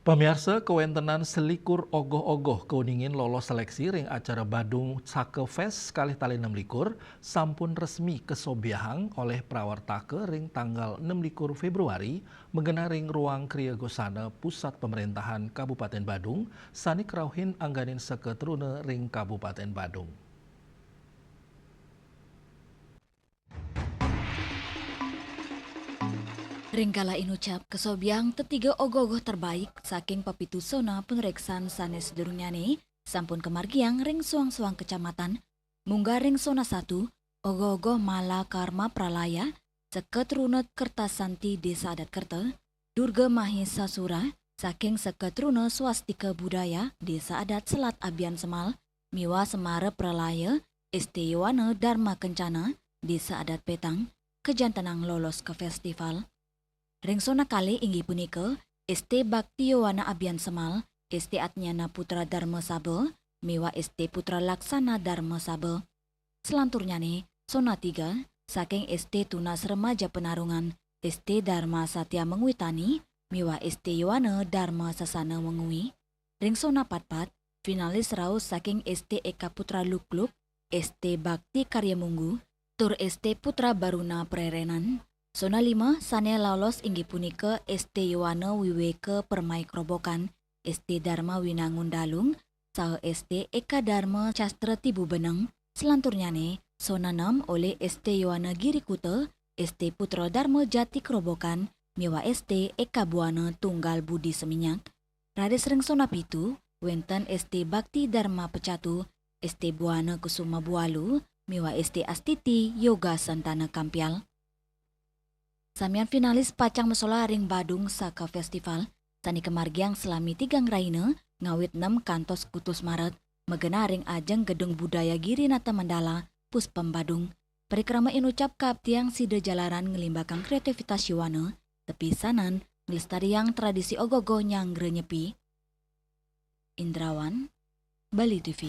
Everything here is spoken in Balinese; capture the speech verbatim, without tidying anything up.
Pamiarsa, kawéntenan selikur ogoh-ogoh kauningin lolos seleksi ring acara Badung Saka Fest kalih tali enam likur sampun resmi kasobiahang olih prawartaka ring tanggal enam likur Februari, magenah ring Ruang Kriya Gosana Pusat Pemerintahan Kabupaten Badung, sané karauhin angganin saka truna ring Kabupaten Badung. Ring kala inucap kasobiahang tetiga ogoh-ogoh terbaik saking pepitu sona panuréksan sané sadurungnyané sampun kamargiang ring suang-suang kecamatan, munggah ring sona satu, ogoh-ogoh Mala Karma Pralaya, seka truna Kertasanti Désa Adat Kerta, Durga Mahesasura, saking seka truna Swastika Budaya Désa Adat Selat Abiansemal, miwah Semara Pralaya, S T Yowana Dharma Kencana, Désa Adat Petang, kajantenang lolos ka festival. Ring sona kalih inggih punika, S T Bakti Yowana Abiansemal, S T Atnyana Putra Dharma Saba, miwah S T Putra Laksana Dharma Saba. Selanturnyané, sona tiga, saking S T Tunas Remaja Penarungan, S T Dharma Satya Mengwitani, miwah S T Yowana Dharma Sasana Mengwi. Ring sona patpat, finalis rauh saking S T Eka Putra Lukluk, S T Bakti Karya Munggu, tur S T Putra Baruna Prerenan. Sona lima sané lolos inggih punika S T Yowana Wiweka Permai Krobokan, S T Dharma Winangun Dalung, saha S T Eka Dharma Castra Tibu Beneng. Selanturnyané, sona nem olih S T Yowana Giri Kuta, S T Putra Dharma Jati Krobokan, miwah S T Eka Buana Tunggal Budi Seminyak. Raris ring sona pitu, wénten S T Bakti Dharma Pecatu, S T Buana Kusuma Bualu, miwah S T Astiti Yoga Santana Kampial. Samian finalis pacang masolah ring Badung Saka Festival, sané kamargiang salami tigang rahina, ngawit nem kantos kutus Maret, magenah ring ajeng Gedung Budaya Girinata Mandala, Puspem Badung. Parikrama inucap kaaptiang sida jalaran nglimbakang kreativitas yowana, tepisanan nglestariang tradisi ogoh-ogoh nyanggra nyepi. Indrawan, Bali T V.